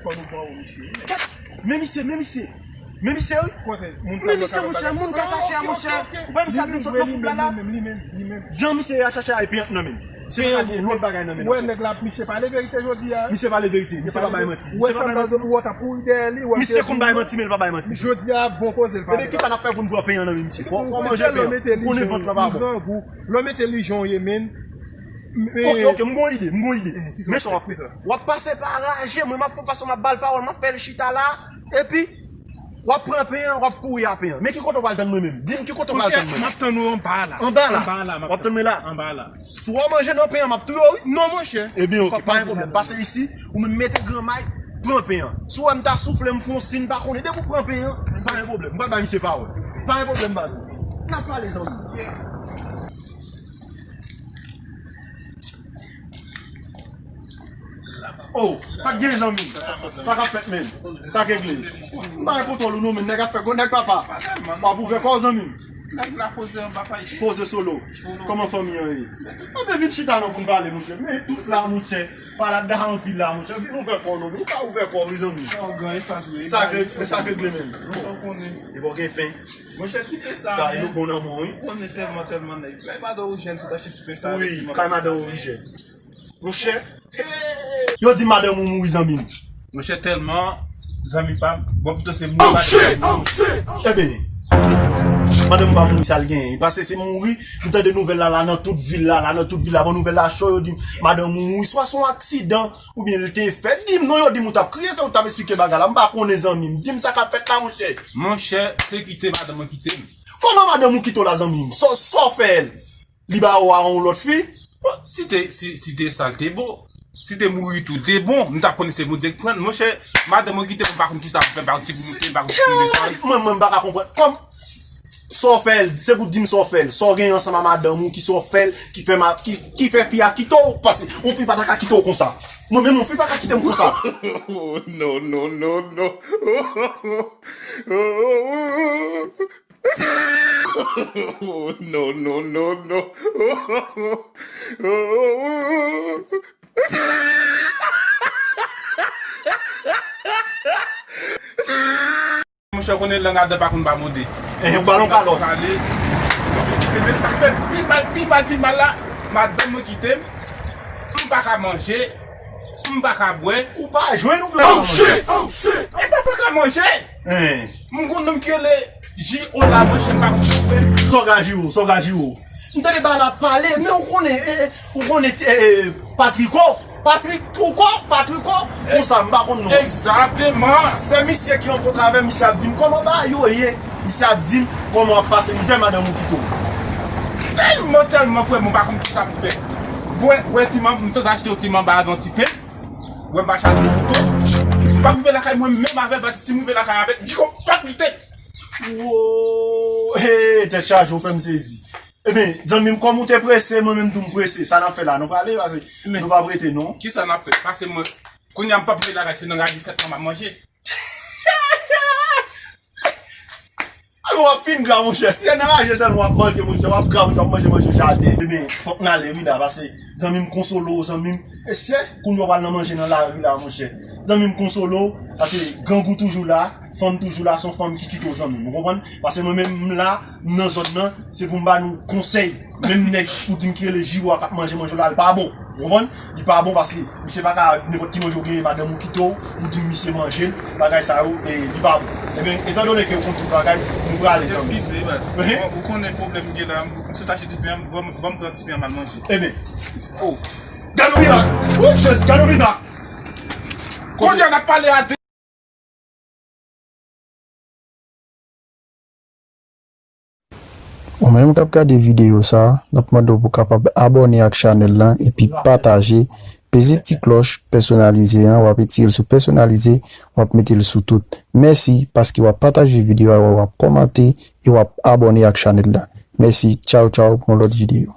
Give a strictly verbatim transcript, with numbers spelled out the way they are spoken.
Fò nou pran ou, mesye. Men misye, men misye. Men misye, wi. Kote? Men misye, monchè, moun ka chache a, monchè. Ou pa misye ap di m sot nan koub la, la? Jan misye a chache a, epi ant nan men. Se yon lòt bagay nan men. Wè, nèg la, misye pale verite jodi a. Misye pale verite. Misye pa bay manti. Misye pa bay manti. Misye konn bay manti, men li pa bay manti. Jodi a, bon koze l pale. Ebyen, kisa n ap fè pou n pran pen an nan men misye? Fò, fò manje pen an. Ou konnen vant lan pa bon. Lòm entèlijan w ye, men. Ok, ok, m gon ide, m gon ide. Men sa w ap fè. W ap pase pa raje, mwen m ap fè fason m ap ba l pawòl, m ap fè l chita la, epi w ap pran pen an, w ap kouri a pen an. Men ki kote w pral tann mwen menm? Di m ki kote w pral tann mwen. M ap tann ou anba la. Anba la? Anba la, w ap tann mwen la? Anba la. Si w manje nan pen an, m ap touye w, wi. Non, monchè. Ebyen, ok, pa gen pwoblèm. Pase isi, ou menm mete gran may, pran pen an. Si w wè m ta soufle, m fè yon siy, m pa konnen. Depi w pran pen an, pa gen pwoblèm. M pral bay misye pawòl. Pa gen pwoblèm, baz. N ap pale, zanmi. Oh, sa k gen, zanmi? Sa k ap fèt, menm? Sa k regle? M pa gen kontwòl ou non, men nèg ap fè gwo nèg, papa. W ap ouvè kò w, zanmi. Nèg la poze anba pa isi. Poze solo. Kòman fanmi an ye? Anben, vin chita non pou n pale, monchè. Men tout la, monchè. Palad la anpil la, monchè. Vin ouvè kò w non. Ou ka ouvè kò w, wi, zanmi. Sa w gen espas, wi. Sa k regle, menm? Ou konnen. E bò gen pen. Monchè, ti pen sa a, men. Bagay yo bon nan men w, wi. Ou konnen tèlman, tèlman nèg. Kay madan Orijèn, si w ta achte ti pen sa a, wi, kay madan Orijèn. Monchè, yo di madanm ou mouri, zanmi m. Monchè, tèlman, zanmi pa m, bon, pito se mouri madanm ou mouri. Ebyen, madanm ou pa mouri, sa l genyen? Paske se mouri, m tande nouvèl la, la, nan tout vil la, la, nan tout vil la, bon, nouvèl la cho, yo di m, madanm ou mouri, swa se yon aksidan, oubyen l te fè. Di m non, yo di m ou t ap kriye, se ou t ap esplike bagay la. M pa konnen, zanmi m. Di m sa k ap fèt la, monchè. Monchè, se kite madanm mwen kite m. Kòman madanm ou kite w la, zanmi m? Sa, sa w fè l? Li ba ou a yon lòt fi? Bon, si te, si, si te sa l te bon. Si te mouri tou, te bon. M t ap konnen se Bondye k pran l. Monchè, madanm mwen kite m, m pa konn kisa pou fè, m pa konn si pou moute, m pa konn si pou desann. Mwen, mwen, m pa ka konprann. Kòm Sa w fè l, se pou di m sa w fè l. Sa w genyen ansanm a madanm ou, ki sa w fè l, ki fè ma, ki, ki fè fi a kite w, paske yon fi pa ta ka kite w konsa. Mwen menm, yon fi pa ka kite m konsa. No, no, no, no. No, no, no, no. Monchè, w konnen lang adan pa konn pa mode. Eh, yon balon kalòt. Pale. Ebyen, sa k fè pi mal, pi mal, pi mal la, madanm mwen kite m. M pa ka manje. M pa ka bwè. Ou pa jwenn ou pa ka manje. Oh, shit! Oh, shit! M pa, pa ka manje. Eh. M gon nonm ki rele J O la, monchè, m pa konn sa w fè. Sa w ka J O, sa w ka J O. M tande bagay la pale, men ou konnen, eh, eh, ou konnen, eh, eh, Patriko, Patrik, Twouko, Patriko, konsa, m pa konn non. Egzakteman. Se misye ki rankontre avè m, misye ap di m kòman bagay yo ye, misye ap di m kòman w ap pase mizè, madanm ou kite w. Tèlman, tèlman, frè m, m pa konn kisa pou fè. Bwè, wè, ti manba, m santi achte yon ti manba avè yon ti pen. Wè, m pa chal sou mouton. M p ap rive lakay mwen menm avè l, paske si m rive lakay avè l, Djiko p ap kite. Wo, hey, tèt chaje, ou fè m sezi. Ebyen, zanmi m, kòm ou te prese, mwen menm tou m prese. Sa n ap fè la, nou prale, paske nou p ap rete, non. Kisa n ap fè? Pase mwen, kounye a m p ap rete lakay, se nan raje sèt mwa m ap manje. A, w ap fin gra, monchè. Si se nan raje sèlman w ap manje, monchè, w ap gra, monchè, w ap manje, manje jaden. Ebyen, fòk n ale, wi, la, paske zanmi m konsole w, zanmi m. E se kounye a w pral nan manje nan lari la, monchè. Zanmi m konsole w, paske grangou toujou la, fanm toujou la, se yon fanm ki kite w, zanmi m. Ou konprann? Paske mwen menm, m la, m nan zòn nan, se pou m ba nou konsèy. Menm nèg ou di m ki rele Jiwo a k ap manje manje w la, li pa bon. Ou konprann? Li pa bon paske misye pa ka nenpòt ki manje w genyen, madanm ou kite w, ou di m misye manje l, bagay sa yo, e, li pa bon. Ebyen, etandone ke w konn tout bagay, nou prale, zanmi. Eskize, baz. Ehe. Bon, ou konnen pwoblèm m gen la, m sot achte ti pen an, ban m, ban m pran ti pen an m al manje. Ebyen. Oh. Gad yon mirak! Oh, Jezi, gad yon mirak! Kounye a n ap pale a de Ou menm k ap gade videyo sa a, n ap mande w pou w kapab abòne ak chanèl lan epi pataje, peze ti klòch pèsonalize an, w ap retire l sou pèsonalize, w ap mete l sou tout. Mèsi paske w ap pataje videyo a, w ap kòmante e w ap abòne ak chanèl la. Mèsi, tchaw tchaw, pou yon lòt videyo.